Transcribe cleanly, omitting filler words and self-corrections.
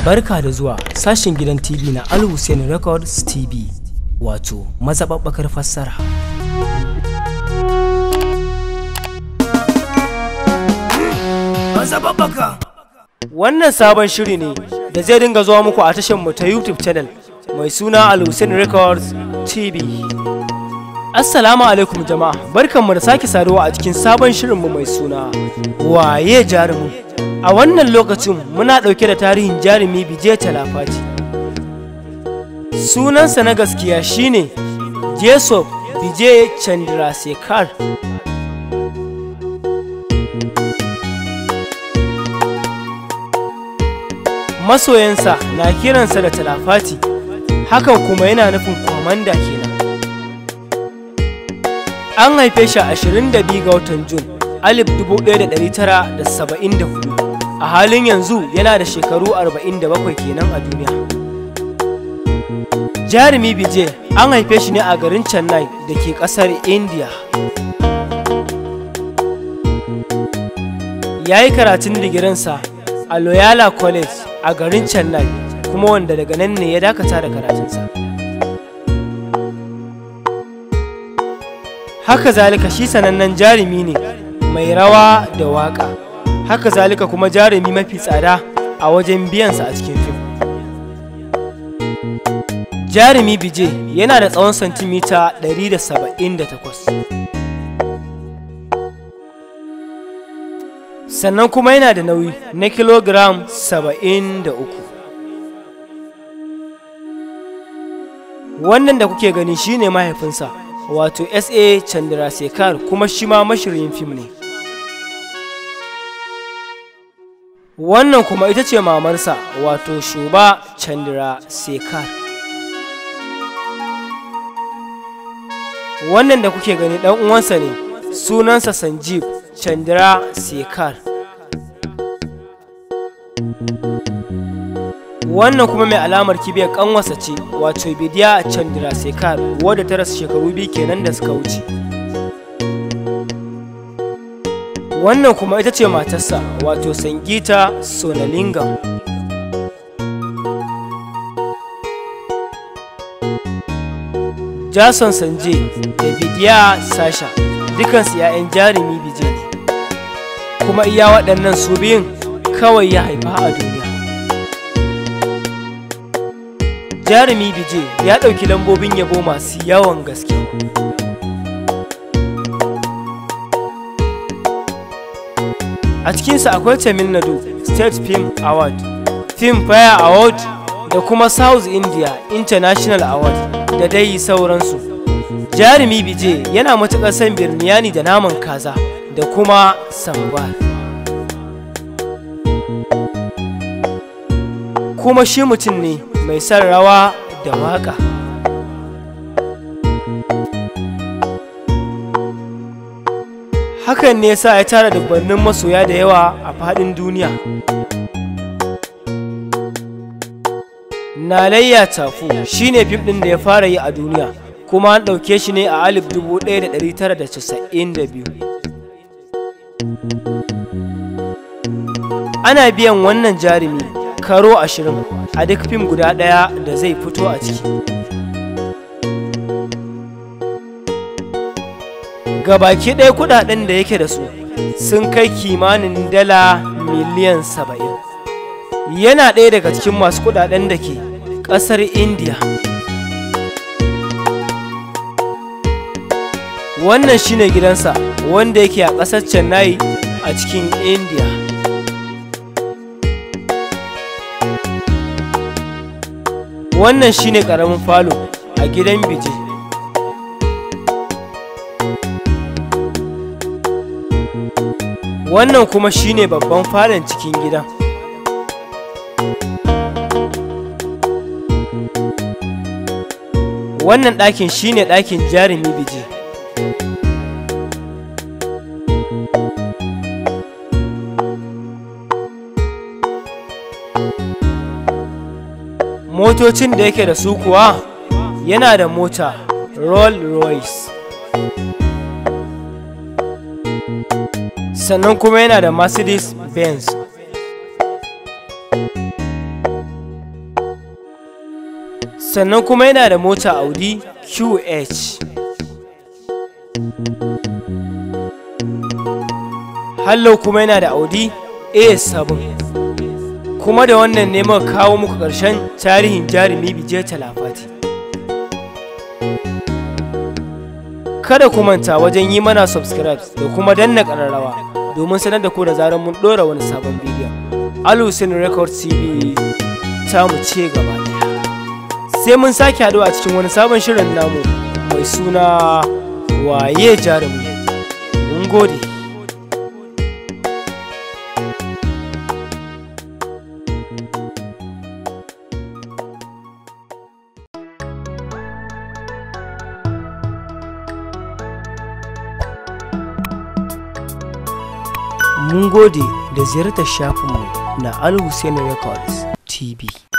Barka da zuwa sashen gidan TV na Al Hussein Records TV, wato mazaɓaɓɓakar fassara. Mazaɓaɓɓaka! Wannan sabon shiri ne da zai dinga zuwa muku a tashar mu ta YouTube channel mai suna Al Hussein Records TV. Assalamu alaikum jama'a, barkanmu da sake saduwa a cikin sabon shirinmu mai suna Waye Jarumin. A wannan lokacin muna ɗauke da tarihin jarumi Vijay Thalapathy. Sunansa na gaskiya shine Joseph Vijay Chandrasekhar. Masoyansa na kiransa da Thalapathy, hakan kuma yana nufin kwamanda kenan. An haife shi a 22 ga watan Jun 1974. A halin yanzu yana da shekaru 47 kenan a duniya. Jarumi Vijay an haife shi ne a garin Chennai da ke kasar India. Ya yi karatun digirinsa a Loyola College a garin Chennai, kuma wanda daga nan ne ya dakata da karatunsa. Haka zalika shi sanannen jarumi ne mai rawa da waka. Haka zalika kuma jarumi mafi tsada a wajen biyansa a cikin fim. Jarumi Vijay yana da tsawon santimita 178. Sannan kuma yana da nauyi na kilogiram 73. Wannan da kuke gani shine mahaifinsa, wato S.A. Chandrasekhar, kuma shi ma mashiryin fim ne. Wannan kuma ita ce mamarsa, wato Shobha Chandrasekhar. Wannan da kuke gani dan uwansa ne, sunansa Sanjeev Chandrasekhar. Wannan kuma mai alamar kibiyar kanwarsa ce, wato Vidya Chandrasekhar, wadda ta rasu shekaru 2 kenan da suka wuce. Wannan kuma ita ce matarsa, wato Sangeeta Sonalingam. Jason Sanjay da Vidya Sasha dukansu 'ya'yan jarumi Vijay ne, kuma iya waɗannan su biyun kawai ya haifa a duniya. Jarumi Vijay ya ɗauki lambobin yabo masu yawan gaske. A cikinsa akwai Tamil Nadu State Film Award, Filmfare Award da kuma South India International Award da dai sauransu. Jarumi Vijay yana matuƙar son biryani da naman kaza da kuma sambar. Kuma shi mutum ne mai son rawa da waƙa. Hakan ne sa ya tara dubbannin masoya da yawa a faɗin duniya. Nalayya Tafu shine fim ɗin da ya fara yi a duniya, kuma an ɗauke shi ne a 1992. Ana biyan wannan jarumi karo 20 a duk fim guda ɗaya da zai fito a ciki. Gabaki ɗaya kuɗaɗen da yake da su sun kai kimanin dala miliyan 70. Yana ɗaya daga cikin masu kuɗaɗen da ke ƙasar India. Wannan shine gidansa wanda yake a ƙasar Chennai a cikin India. Wannan shine ƙaramin falo a gidan Vijay. Wannan kuma shine babban falon cikin gidan. Wannan ɗakin shine ɗakin jarumi Vijay. Motocin da yake da su kuwa yana da mota Rolls Royce. Sannan kuma yana da Mercedes Benz. Sannan kuma yana da mota Audi QH. Hallau kuma yana da Audi A7. Kuma da wannan ne muka kawo muku ƙarshen tarihin jarumi Vijay Thalapathy. Kada ku manta wajen yi mana subscribe da kuma danna ƙararrawa domin sanar da ku da zarar mun ɗora wani sabon bidiyon. Al-Hussein Record TV ta mu ce gaba ɗaya. Sai mun sake haɗuwa a cikin wani sabon shirin namu mai suna Waye Jarumi. Mun gode. Mun gode da ziyartar shafinmu na Al-Hussein Records TV.